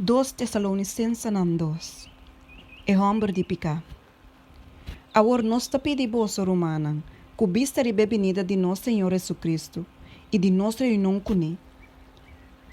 Dos Tesalonicensenan dos. E hòmber di piká. Awor nos ta pidi boso, rumannan, ku bista riba e binida di nos Señor Hesu-Kristu i di nos reunion kuné,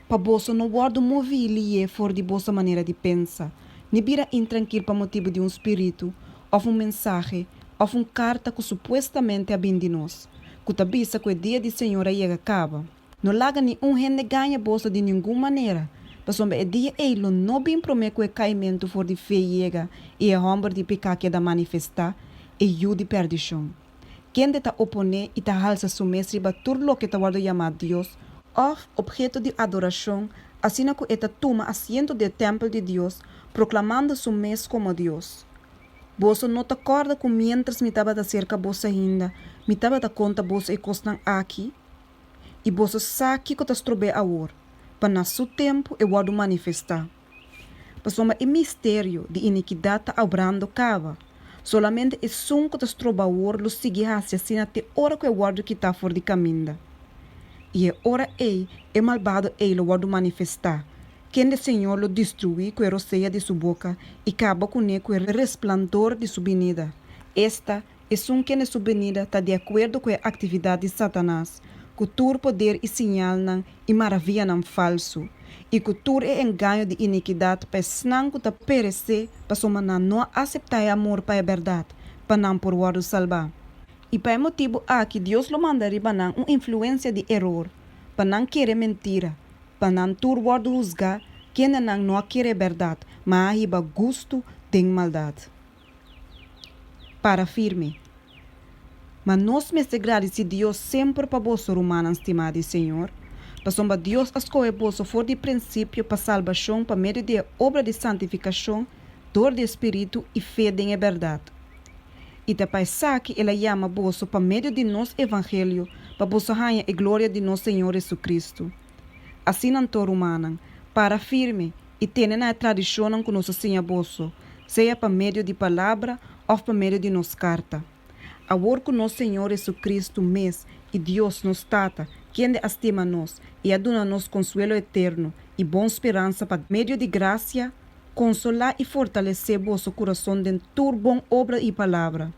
pa boso no wòrdu moví lié for di boso manera di pensa, ni bira intrankil pa motibu di un spiritu òf un mensahe òf un karta ku supuestamente a bin di nos, ku ta bisa ku e dia di Señor a yega kaba. No laga ni un hende gaña boso di ningun manera, pasobra e dia ei lo no bin promé ku e kaimentu for di fe yega i e hòmber di piká keda manifestá, e yu di pèrdishon, kende ta oponé i ta halsa su mes riba tur loke ta wòrdu yamá Dios òf opheto di adorashon, asina ku e ta tuma asiento den e tèmpel di Dios, proklamando su mes komo Dios. Boso no ta kòrda ku miéntras mi tabata serka boso ainda, mi tabata konta boso e kosnan aki? I boso sa kiko ta strob'é awor, pa na su tempu e wòrdu manifestá. Pasobra e misterio di inikidat ta obrando kaba, solamente esun ku ta stroba awor lo sigui hasi asina te ora ku e wòrdu kitá for di kaminda. I e ora ei e malbado ei lo wòrdu manifestá, kende Señor lo destruí ku e rosea di su boka i kaba kuné ku e resplandor di su binida, esta, Esun kende su benida ta di akuerdo ku e aktividat di Satanas, ku tur poder i siñalnan i maravianan falsu, i ku tur e engaño di inikidat pa esnan ku ta peresé pasobra nan no a aseptá e amor pa e bèrdat, pa nan por wòrdu salbá. I pa e motibu aki Dios lo manda riba nan un influensia di eror, pa nan kere mentira, pa nan tur wòrdu husgá kendenan no a kere e bèrdat, ma a hiba gustu den maldat. Para firme. Ma nos mester gradisí Dios semper pa boso, rumannan stimá di Señor, pasobra Dios a skohe boso for di prinsipio pa salbashon pa medio di e obra di santifikashon dor di e Spiritu i fe den e bèrdat. I ta pa esaki el a yama boso pa medio di nos evangelio pa boso haña e gloria di nos Señor Hesu-Kristu. Asina anto, rumannan, para firme i tene na e tradishonnan ku nos a siña boso, sea pa medio di palabra òf pa medio di nos karta. Awor ku nos Señor Hesu-Kristu mes i Dios nos Tata, kende a stima nos i a duna nos konsuelo eterno i bon speransa pa medio di grasia, konsolá i fortalesé boso kurason den tur bon obra i palabra.